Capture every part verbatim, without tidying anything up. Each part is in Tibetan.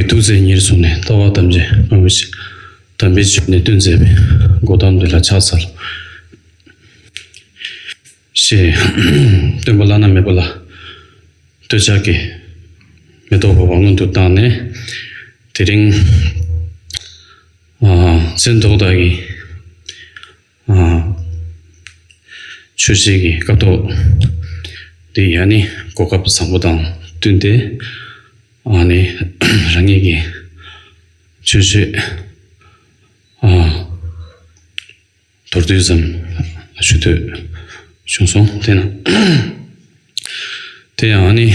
ཐུགས་བརྩེ་ཉེར་བཟུང་ནས། ལྟ་བ་ཐམས་ཅད་སྤང་བའི་ཕྱིར། དམ་པའི་ཆོས་ནི་སྟོན་མཛད་པའི། གོ་ཏམ་འདི་ལ་ཕྱག་འཚལ་ལོ། ཞེས་སྟོན་པ་བླ་ན་མེད་པ་ལ་འདོད་ཆགས་ཀྱི་མེ་ཏོག་ཕོར་པ་སྔོན་དུ་བཏང་ནས། དེ་རིང་ཨ་མཚན་ཐོག་མཐའ་གི་ཨ་ཆོས་བཤད་ཀྱི་སྐབས་ཐོག་འདི་ཡང་ནི་གོ་སྐབས་བཟང་པོ་དང་བསྟུན་ཏེ། ཨ་ནི་རང་ཉིད་ཀྱི་ཆོས་བཤད་ཨ་མདོར་བསྡུས་ཙམ་ཞུ་འདོད་བྱུང་སོང་། དེ་ན་དེ་ཡང་ཨ་ནི་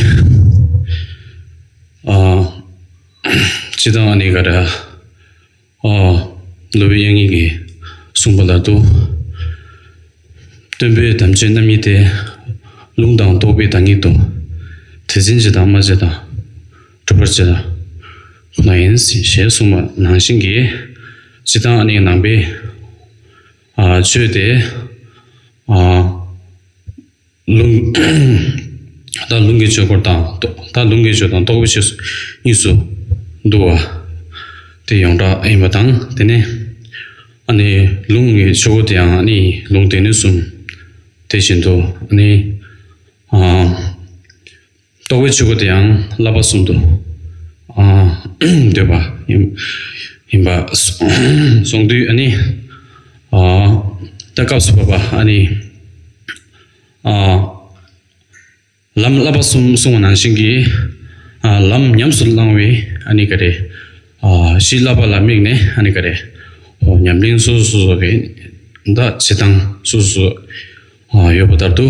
ཨ་སྤྱིར་བཏང་ཨ་ནི་ག་རེ། ཨ་སློབ་དཔོན་དབྱངས་སྙིགས་ཀྱིས་གསུངས་པ་ལྟར་དུ། སྟོན་པའི་དམ་ཆོས་རྣམ་གཉིས་ཏེ། ལུང་དང་རྟོགས་པའི་བདག་ཉིད་དོ། དེ་འཛིན་བྱེད་དང་སྨྲ་བྱེད་དང་། སྒྲུབ་པར་བྱེད་དང་ཁོ་ན་ཡིན། ཞེས་གསུངས་པ་ནང་བཞིན་གྱི། སྤྱིར་བཏང་ཨ་ནི་ནང་པའི་ཨ་ཆོས་དེ་ཨ་ལུང་ད་ལུང་གི་ཆོས་སྐོར་དང་། ད་ལུང་གི་ཆོས་དང་རྟོགས་པའི་ཆོས་གཉིས་སུ་འདུ་བ་དེ་ཡོངས་གྲགས་ཡིན་པ་དང་། དེ་ནས་ཨ་ནི་ལུང་གི་ཆོས་སྐོར་དེ་ཡང་ཨ་ནི་ལུང་སྡེ་སྣོད་གསུམ། དེ་བཞིན་དུ་ཨ་ནི་ཨ་རྟོགས་པའི་ཆོས་སྐོར་དེ་ཡང་བསླབ་པ་གསུམ་དུ་ཨ་འདོད་པ་ཡིན་ཡིན་པ་སོང་དུས། ཨ་ནི་ཨ་ད་སྐབས་སུ་བབ་པ་ཨ་ནི་ཨ་ལམ་བསླབ་པ་གསུམ་གསུངས་པ་ནང་བཞིན་གྱི་ཨ་ལམ་ཉམས་སུ་བླང་བའི་ཨ་ནི་ག་རེ་ཨ་གཞི་བསླབ་པ་ལ་དམིགས་ནས། ཨ་ནི་ག་རེ་ཨོ་ཉམས་ལེན་སོ་སོ་སོ་སོ་གི་ད་བྱེད་སྟངས་སོ་སོ་སོ་ཨ་ཡོད་པ་ལྟར་དུ།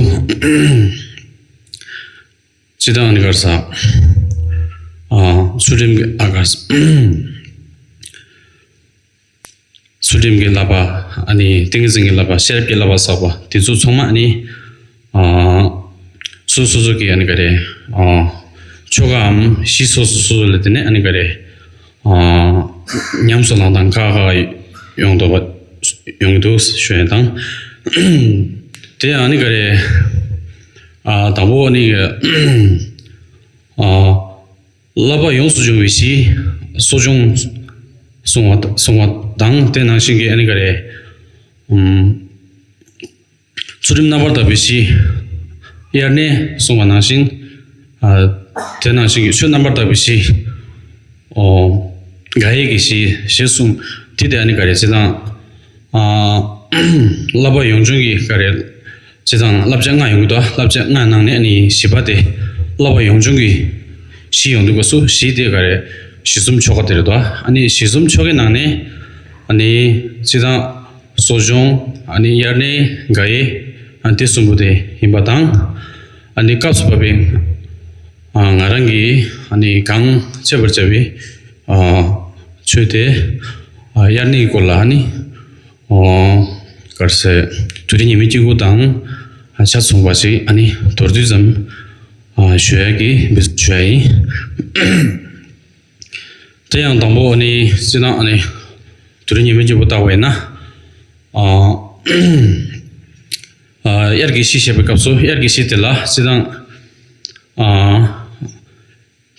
སྤྱིར་བཏང་ཨ་ནི་ག་རེ་ཟ། ཨ་ཚུལ་ཁྲིམས་ཀྱི་ཨ་ག་རེ་ཟ། ཚུལ་ཁྲིམས་ཀྱི་བསླབ་པ། ཨ་ནི་ཏིང་ངེ་འཛིན་གྱི་བསླབ་པ། ཤེས་རབ་ཀྱི་བསླབ་པ་བསགས་པ་དེ་ཚོ་ཚང་མ་ཨ་ནི་ཨ་སོ་སོ་སོ་གི་ཨ་ནི་ག་རེ་ཨ་ཆོ་གའམ་གཞི་སོ་སོ་སོ་ལ་བརྟེན་ནས་ཨ་ནི་ག་རེ་ཨ་ཉམས་སུ་བླང་སྟངས་ཁག་ཁག་ཡོང་འདུག་ཡོང་གི་འདུག་ཞུ་ཡ་དང་། དེ་ཨ་ནི་ག་རེ་ཨ་དང་པོ་ཨ་ནི་ཨ་བསླབ་པ་ཡོངས་སུ་སྦྱོང་བའི་གཞི་གསོ་སྦྱོང་གསུང་བ་གསུང་བ་དང་། དེ་ནང་བཞིན་གྱི་ཨ་ནི་ག་རེ་ཨམ་ཚུལ་ཁྲིམས་རྣམ་པར་དག་པའི་གཞི། དབྱར་གནས་གསུང་བ་ནང་བཞིན། ཨ་དེ་ནང་བཞིན་གྱི་ཆོས་རྣམ་པར་དག་པའི་གཞི། ཨོ་དགའ་ཡས་ཀྱི་གཞི་ཞེས་གསུངས། དེ་དེ་ཨ་ནི་ག་རེ་བྱེད་དང་། ཨ་བསླབ་པ་ཡོངས་སྦྱོང་གི་ག་རེ་བྱེད་དང་། བསླབ་བྱ་ལྔ་ཡོང་གི་འདུག་བསླབ་བྱ་ལྔ་ནང་ནས་ཨ་ནི་བཞི་པ་དེ་བསླབ་པ་ཡོངས་སྦྱོང་གི་གཞི་ཡོང་དུས་སྐབས་སུ། གཞི་དེ་ག་རེ་གཞི་གསུམ་ཆོ་ག་དེ་རེད་དོ། ཨ་ནི་གཞི་གསུམ་ཆོ་གའི་ནང་ནས་ཨ་ནི་བྱེད་དང་། གསོ་སྦྱོང་། ཨ་ནི་དབྱར་གནས། དགའ་ཡས། ཨ་དེ་གསུམ་པོ་དེ་ཡིན་པ་དང་། ཨ་ནི་སྐབས་སུ་བབ་པའི་ཨ་ང་རང་གིས་ཨ་ནི་གང་བྱེད་པར་བྱ་བའི་ཨ་ཆོས་དེ་ཨ་དབྱར་གནས་ཀྱི་སྐོར་ལ་ཨ་ནི་ཨོ་ག་རེ་ཟེར། དེ་རིང་ཉི་མའི་དཀྱིལ་འཁོར་དང་ཨ་ཆ་མཚུངས་པ་ཞིག་ཨ་ནི་མདོར་བསྡུས་ཙམ་ཨ་ཞུ་ཡ་གི་འབད་བརྩོན་ཞུ་ཡ་ཡིན། དེ་ཡང་དང་པོ་ཨ་ནི་སྤྱིར་བཏང་ཨ་ནི་དེ་རིང་ཉི་མའི་དཀྱིལ་འཁོར་ལྟ་བས་ན། ཨ་ཨ་དབྱར་གྱི་གཞི་བཤད་པའི་སྐབས་སུ། དབྱར་གྱི་གཞི་དེ་ལ་སྤྱིར་བཏང་ཨ་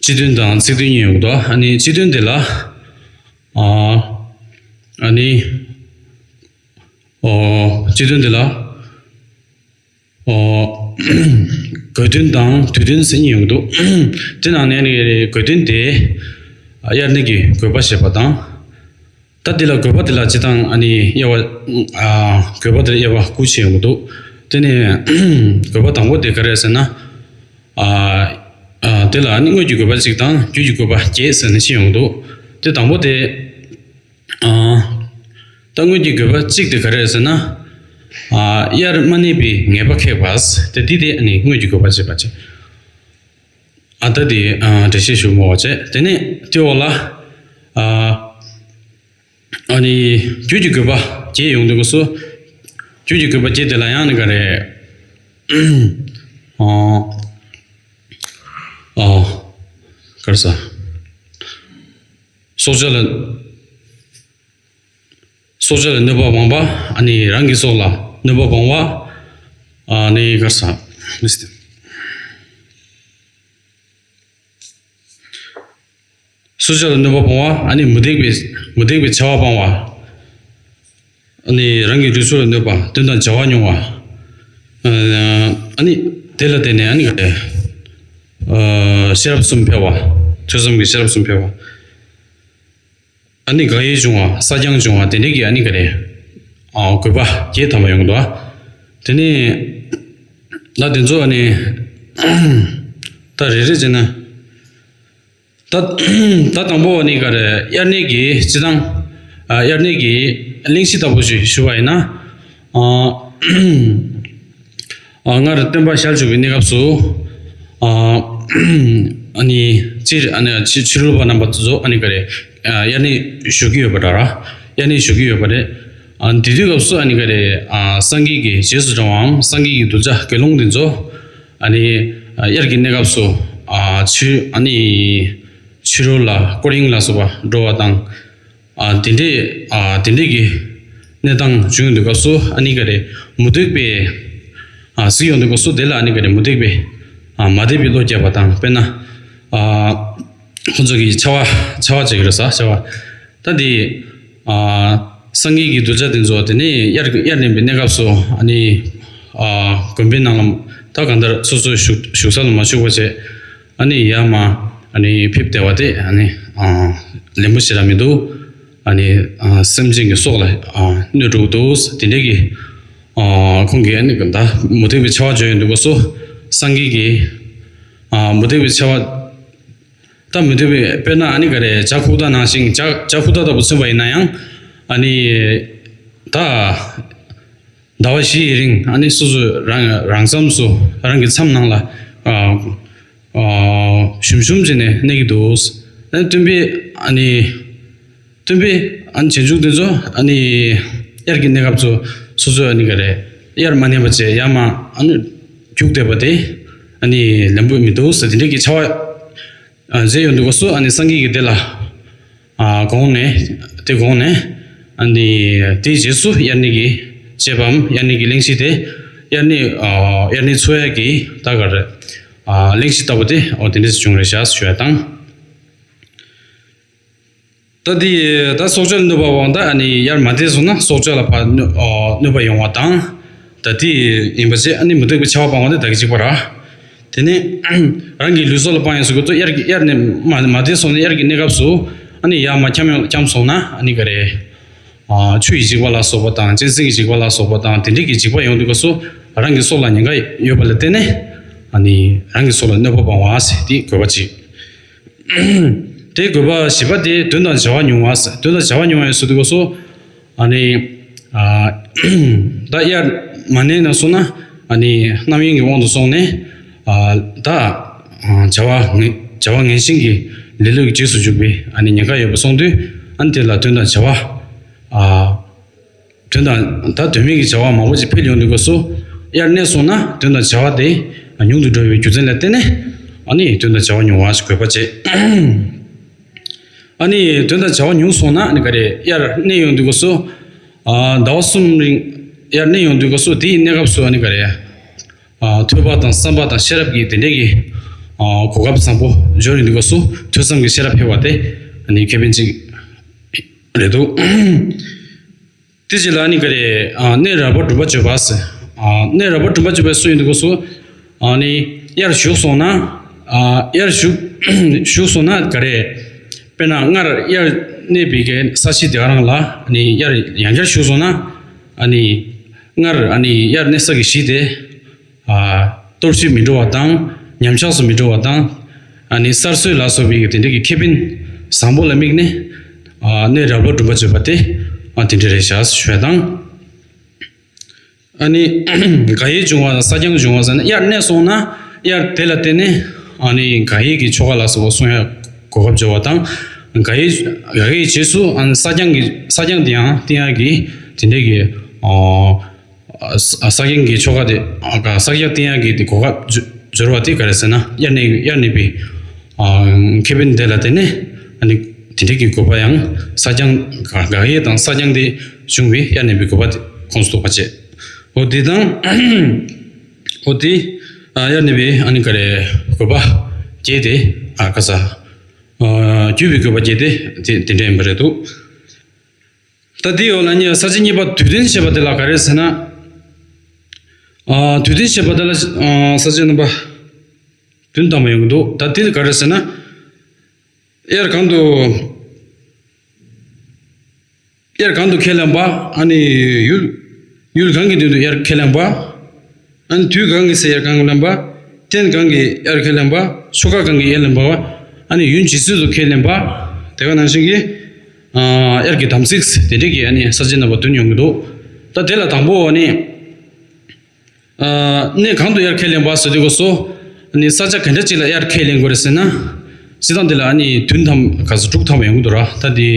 སྤྱི་དོན་དང་ཚིག་དོན་གཉིས་ཡོད་དོ། ཨ་ནི་སྤྱི་དོན་དེ་ལ་ཨ་ཨ་ནི་ཨོ་སྤྱི་དོན་དེ་ལ་ཨོ་དགོས་དོན་དང་དུས་དོན་ཟེར་གཉིས་ཡོང་གི་འདུག་དེ་ནང་ནས་ནི་དགོས་དོན་དེ་དབྱར་གནས་ཀྱི་དགོས་པ་བཤད་པ་དང་། ད་དེ་ལ་དགོས་པ་དེ་ལ་སྤྱིར་བཏང་ཨ་ནི་དབྱེ་བ་ཨ་དགོས་པ་དེ་ལ་དབྱེ་བ་དགུ་ཕྱེ་ཡོང་གི་འདུག་དེ་ནས་དགོས་པ་དང་པོ་དེ་ག་རེ་ཟེར་ན། ཨ་ཨ་དེ་ལ་ཨ་ནི་དངོས་ཀྱི་དགོས་པ་གཅིག་དང་རྒྱུ་ཡི་དགོས་པ་བརྒྱད་ཟེར་ནས་ཕྱེ་ཡོང་གི་འདུག་དེ་དང་པོ་དེ། ཨ་ད་དངོས་ཀྱི་དགོས་པ་གཅིག་དེ་ག་རེ་རེད་ཟེར་ན། ཨ་དབྱར་མ་གནས་པའི་ངེས་པ་ཁེགས་པ་དེ། དེ་དེ་ཨ་ནི་དངོས་ཀྱི་དགོས་པ་བྱེད་པ་བྱེད། ཨ་ད་དེ་ཨ་འགྲེལ་བཤད་ཞུ་མོ་བ་བྱས། དེ་ནས་དེ་འོག་ལ་ཨ་ཨ་ནི་རྒྱུ་ཡི་དགོས་པ་བརྒྱད་ཡོང་དུས་སྐབས་སུ། རྒྱུ་ཡི་དགོས་པ་བརྒྱད་དེ་ལ་ཡང་ནི་ག་རེ་ཨ་ཨ་ག་རེ་ཟ། སྲོག་ཆགས་ལ། སྲོག་ཆགས་ལ་གནོད་པ་སྤང་བ། ཨ་ནི་རང་གི་སྲོག་ལ་གནོད་པ་སྤང་བ། ཨ་ནི་ག་རེ་ཟ། སྲོག་ཆགས་ལ་གནོད་པ་སྤང་བ། ཨ་ནི་མུ་སྟེགས་པའི་མུ་སྟེགས་པའི་བྱ་བ་སྤང་བ། ཨ་ནི་རང་གི་ལུས་སྲོག་ལ་གནོད་པ། གདོན་དང་བྱ་བ་མྱོང་བ། ཨ་ནི་དེ་ལ་བརྟེན་ནས་ཨ་ནི་ག་རེ། ཤེས་རབ་གསུམ་འཕེལ་བ། ཐོས་བསམ་གྱི་ཤེས་རབ་གསུམ་འཕེལ་བ། ཨ་ནི་དགག་དབྱེ་བྱུང་བ། གསལ་རྐྱང་བྱུང་བ། དེ་འདྲའི་གི་ཨ་ནི་ག་རེ། དགོས་པ་བརྒྱད་ཐམ་པ་ཡོང་གི་འདུག་དེ་ནས་ད་དེ་ཚོ་ཨ་ནི་ད་རེ་རེ་བྱས་ན། ད་ད་དང་པོ་ནི་ག་རེ། དབྱར་གནས་ཀྱི་སྤྱི་དང་། ཨ། དབྱར་གནས་ཀྱི་གླེང་གཞི་ལྟ་བུ་ཞིག་ཞུ་བ་ཡིན་ན། ཨ། ཨ། སྔར་སྟོན་པ་ཞལ་བཞུགས་པའི་གནས་སྐབས་སུ། ཨ། ཨ་ནི་སྤྱིར་ཨ་ནི་ཕྱི་ཕྱི་རོལ་པ་རྣམ་པ་ཚོ་ཨ་ནི་ག་རེ། ཨ། དབྱར་གནས་ཞུ་གི་ཡོད་པ་འདྲ་ར། དབྱར་གནས་ཞུ་གི་ཡོད་པ་རེད། ཨ། དེ་དུས་སྐབས་སུ་ཨ་ནི་ག་རེ། ཨ། སངས་རྒྱས་ཀྱི་རྗེས་སུ་འབྲང་བའམ་སངས་རྒྱས་ཀྱི་གདུལ་བྱ་དགེ་སློང་དེ་ཚོ། ཨ་ནི་དབྱར་གྱི་གནས་སྐབས་སུ། ཨ། ཕྱི་ཨ་ནི་ཕྱི་རོལ་ལ་སྐོར་གཡེང་ལ་སོགས་པ་འགྲོ་བ་དང་། ཨ། དེ་འདྲའི། ཨ། དེ་འདྲའི་གི་གནས་སྟངས་བྱུང་ཡོང་དུས་སྐབས་སུ་ཨ་ནི་ག་རེ། མུ་སྟེགས་པའི། ཨ། གཟིགས་ཡོང་དུས་སྐབས་སུ་དེ་ལ་ཨ་ནི་ག་རེ། མུ་སྟེགས་པའི། ཨ། མ་དད་པའི་བློ་སྐྱེས་པ་དང་། དཔེར་ན། ཨ། ཁོ་ཚོ་གི་འཕྱ་བ་འཕྱ་བ་བྱེད་ཀྱི་རེད་ཟེར། འཕྱ་བ། ད་དེ། ཨ། སངས་རྒྱས་ཀྱི་གདུལ་བྱ་དེ་ཚོ་དེ་ནས་དབྱར་དབྱར་གནས་པའི་གནས་སྐབས་སུ་ཨ་ནི། ཨ། དགོན་པའི་ནང་ལ་ད་གང་ལྟར་སོ་སོའི་བཞུགས་བཞུགས་ས་ལ་མ་བཞུགས་པ་བྱས། ཨ་ནི་ཡར་མར་ཨ་ནི་ཕེབས་བསྡད་པ་དེ་ཨ་ནི། ཨ། ལེན་པོ་ཞེ་དྲག་མི་འདུག་ཨ་ནི། ཨ། སེམས་ཅན་གྱི་སྲོག་ལ། ཨ། གནོད་འགྲོ་གི་འདུག་དེ་འདྲའི་གི། ཨ། ཁོང་གིས་ཨ་ནི་ད་མུ་སྟེགས་པའི་འཕྱ་བ་བརྗོད་ཡོང་དུས་སྐབས་སུ་སངས་རྒྱས་ཀྱིས། ཨ། མུ་སྟེགས་པའི་འཕྱ་བ། ད་མུ་སྟེགས་པའི། དཔེར་ན་ཨ་ནི་ག་རེ། བྱ་ཁུག་རྟ་ནང་བཞིན། བྱ་བྱ་ཁུག་རྟ་ལྟ་བུ་མཚོན་པ་ཡིན་ན་ཡང་། ཨ་ནི་ད་ཟླ་བ་བཞི་ཡི་རིང་ཨ་ནི་སོ་སོའི་རང་རང་མཚམས་སུ། རང་གི་མཚམས་ནང་ལ། ཨ། ཨ། ཞུམ་ཞུམ་བྱས་ནས་གནས་ཀྱི་འདུག་ཨ་ནི་སྟོན་པས་ཨ་ནི། སྟོན་པས་ཨ་ནི་རྗེས་འཇུག་དེ་ཚོ་ཨ་ནི་དབྱར་གྱི་གནས་སྐབས་སུ་སོ་སོའི་ཨ་ནི་ག་རེ། དབྱར་མ་གནས་པ་བྱས་ཡར་མར་ཨ་ནི་རྒྱུག་བསྡད་པ་དེ་ཨ་ནི་ལེན་པོ་མི་འདུག་ཟེར། དེ་འདྲའི་གི་འཕྱ་བ། ཨ། མཛད་ཡོང་དུས་སྐབས་སུ་ཨ་ནི་སངས་རྒྱས་ཀྱིས་དེ་ལ། ཨ། དགོངས་ནས། དེ་དགོངས་ནས། ཨ་ནི་དེའི་རྗེས་སུ་དབྱར་གནས་ཀྱི་བཅས་པའམ་དབྱར་གནས་ཀྱི་གླེང་གཞི་དེ། དབྱར་གནས། ཨ། དབྱར་གནས་འཚོགས་ཡག་གི་ད་ག་རེ། ཨ། གླེང་གཞི་ལྟ་བུ་དེ། འོ། དེ་འདྲས་བྱུང་རེད་ཤག་ཞུ་ཡ་དང་། ད་དེ་ད་སྲོག་ཆགས་ལ་གནོད་པ་སྤང་། ད་ཨ་ནི་དབྱར་མ་དེ་སོང་ན་སྲོག་ཆགས་ལ་ཕར་གནོད། ཨ། གནོད་པ་ཡོང་བ་དང་། ད་དེ་ཡིན་པ་བྱས་ཨ་ནི་མུ་སྟེགས་པའི་འཕྱ་བ་སྤང་བ་དེ་ད་གི་གཅིག་པ་ར། དེ་ནས་རང་གི་ལུས་སྲོག་ལ་སྤང་ཡང་ཟེར་གི་འདུག་དབྱར་གྱི་དབྱར་ནས་མ་མ་དེ་སོང་ན་དབྱར་གྱི་གནས་སྐབས་སུ་ཨ་ནི་ཡར་མར་འཁྱམས་འཁྱམས་སོང་ན་ཨ་ནི་ག་རེ། ཨ། ཆུ་ཡི་འཇིགས་པ་ལ་སོགས་པ་དང་། གཅན་གཟན་གྱི་འཇིགས་པ་ལ་སོགས་པ་དང་། དེ་འདྲའི་གི་འཇིགས་པ་ཡོང་དུས་སྐབས་སུ་རང་གི་སྲོག་ལ་ཉེན་ཁ་ཡོད་པ་ལ་བརྟེན་ནས་ཨ་ནི་རང་གི་སྲོག་ལ་གནོད་པ་སྤང་བ་ཟེར་དེ་དགོས་པ་གཅིག་དེ་དགོས་པ་བཞི་པ་དེ་གདོན་དང་བྱ་བ་མྱོང་བ། གདོན་དང་བྱ་བ་མྱོང་བ་ཟེར་དུས་སྐབས་སུ་ཨ་ནི། ཨ། ད་དབྱར་མ་གནས་ན་སོང་ན་ཨ་ནི་རྣམ་གཡེང་གི་དབང་དུ་སོང་ནས། ཨ། ད། ཨ། བྱ་བ་ངན་བྱ་བ་ངན་ཞེན་གྱི་ལེ་ལོའི་རྗེས་སུ་འཇུག་པའི་ཨ་ནི་ཉེན་ཁ་ཡོད་པ་སོང་དུས་ཨ་ནི་དེ་ལ་གདོན་དང་བྱ་བ། ཨ། གདོན་དང་ད་གདོན་མེད་ཀྱི་བྱ་བ་མང་པོ་ཞིག་འཕེལ་ཡོང་དུས་སྐབས་སུ། དབྱར་གནས་སོང་ན་གདོན་དང་བྱ་བ་དེ་ཉུང་དུ་འགྲོ་བའི་རྒྱུ་མཚན་ལ་བརྟེན་ནས་ཨ་ནི་གདོན་དང་བྱ་བ་མྱོང་བ་ཞིག་དགོས་པ་བྱས། ཨ་ནི་གདོན་དང་བྱ་བ་ཉུང་སོང་ན་ཨ་ནི་ག་རེ། དབྱར་གནས་ཡོང་དུས་སྐབས་སུ། ཨ། ཟླ་བ་གསུམ་རིང་དབྱར་གནས་ཡོང་དུས་སྐབས་སུ་དེའི་གནས་སྐབས་སུ་ཨ་ནི་ག་རེ། ཨ། ཐོས་པ་དང་བསམ་པ་དང་ཤེས་རབ་ཀྱི་དེ་འདྲའི་གི། ཨ། གོ་སྐབས་བཟང་པོ་འབྱོར་ཡོང་དུས་སྐབས་སུ་ཐོས་བསམ་གྱི་ཤེས་རབ་འཕེལ་བ་དེ་ཨ་ནི་ཁེ་ཕན་གཅིག་རེད་འདུག་དེ་རྗེས་ལ་ཨ་ནི་ག་རེ། ཨ། གནས་རབ་སྒྲུབ་པ་བརྗོད་པ་ཟེར། ཨ། གནས་རབ་སྒྲུབ་པ་བརྗོད་པ་སུ་ཡིན་དུས་སྐབས་སུ། ཨ་ནི་དབྱར་བཞུགས་སོང་ན། ཨ། དབྱར་བཞུགས་བཞུགས་སོང་ན་ག་རེ། དཔེར་ན་སྔར་དབྱར་གནས་པའི་གི་ས་གཞི་དེ་ག་རང་ལ་ཨ་ནི་དབྱར་ཡང་བསྐྱར་བཞུགས་སོང་ན། ཨ་ནི་སྔར་ཨ་ནི་དབྱར་གནས་ས་གི་གཞི་དེ། ཨ། གཏོར་བཤིག་མི་འགྲོ་བ་དང་། ཉམས་ཆག་སུ་མི་འགྲོ་བ་དང་། ཨ་ནི་གསར་གསོ་ལ་སོགས་པའི་དེ་འདྲའི་གི་ཁེ་ཕན་བཟང་པོ་ལ་དམིགས་ནས། ཨ། གནས་རབ་ལ་སྒྲུབ་པ་བརྗོད་པ་དེ། ཨ། དེ་འདྲ་རེད་ཤག་ཞུ་ཡ་དང་། ཨ་ནི་དགག་དབྱེ་བྱུང་བ་དང་གསལ་རྐྱང་བྱུང་བ་ཟེར་ན། དབྱར་གནས་སོང་ན་དབྱར་དེ་ལ་བརྟེན་ནས་ཨ་ནི་དགག་དབྱེ་གི་ཆོ་ག་ལ་སོགས་པ་གསུང་ཡ་གོ་སྐབས་འབྱོར་བ་དང་། དགག་དབྱེ་དགག་དབྱེ་རྗེས་སུ་ཨ་ནི་གསལ་རྐྱང་གི་གསལ་རྐྱང་དེ་ཡང་བསྟན་ཡ་གི་དེ་འདྲའི་གི། ཨ། ཨ། ས་གཞན་གྱི་ཆོ་ག་དེ། ཨ། གསལ་རྐྱང་བསྟན་ཡག་གི་དེ་གོ་སྐབས་འབྱོར་བ་དེ་ག་རེ་ཟེར་ན། དབྱར་གནས་དབྱར་གནས་པའི། ཨ། ཁེ་ཕན་དེ་ལ་བརྟེན་ནས་ཨ་ནི་དེ་འདྲའི་གི་དགོས་པ་ཡང་གསལ་རྐྱང་། དགག་དབྱེ་དང་གསལ་རྐྱང་དེ་བྱུང་བའི་དབྱར་གནས་པའི་དགོས་པ་དེ་ཁོངས་སུ་གཏོགས་པ་བྱས། འོ་དེ་དང་། འོ་དེ། ཨ། དབྱར་གནས་པའི་ཨ་ནི་ག་རེ་དགོས་པ་བརྒྱད་དེ། ཨ། ག་ས། ཨ་བརྒྱུད་པའི་དགོས་པ་བརྒྱད་དེ་དེ་དེ་འདྲ་ཡིན་པ་རེད་འདུག་ད་དེའི་འོག་ལ་ནི་ས་བཅད་གཉིས་པ་དུས་མཐུན་ཞེས་པ་དེ་ལ་ག་རེ་ཟེར་ན། ཨ་དུས་མཐུན་ཞེས་པ་དེ་ལ་ཨ་ས་བཅད་རྣམ་པ་བདུན་དང་པོ་ཡོང་གི་འདུག་ད་དེ་ག་རེ་ཟེར་ན། དབྱར་གང་དུ། དབྱར་གང་དུ་ཁས་ལེན་པ། ཨ་ནི་ཡུལ། ཡུལ་གང་གི་དོན་དུ་དབྱར་ཁས་ལེན་པ། ཨ་ནི་དུས་གང་གི་ཚེ་དབྱར་ཁས་ལེན་པ། རྟེན་གང་གི་དབྱར་ཁས་ལེན་པ། ཆོ་ག་གང་གི་དབྱར་ལེན་པ། ཨ་ནི་ཡུན་ཇི་སྲིད་དུ་ཁས་ལེན་པ། དེ་ག་ནང་བཞིན་གྱི། ཨ་དབྱར་གྱི་དམ་ཚིག་དེ་འདྲས་ཀྱི་ཨ་ནི་ས་བཅད་རྣམ་པ་བདུན་ཡོང་གི་འདུག་ད་དེ་ལ་དང་པོ་ཨ་ནི། ཨ་གནས་གང་དུ་དབྱར་ཁས་ལེན་པ་ཟེར་དུས་སྐབས་སུ། ཨ་ནི་ས་ཆ་ག་འདྲ་ཅིག་ལ་དབྱར་ཁས་ལེན་དགོས་རེད་ཟེར་ན། སྤྱིར་བཏང་དེ་ལ་ཨ་ནི་བདུན་ཐམ་ག་ཚོད་དྲུག་ཐམ་ཡོང་གི་འདུག་ར། ད་དེ་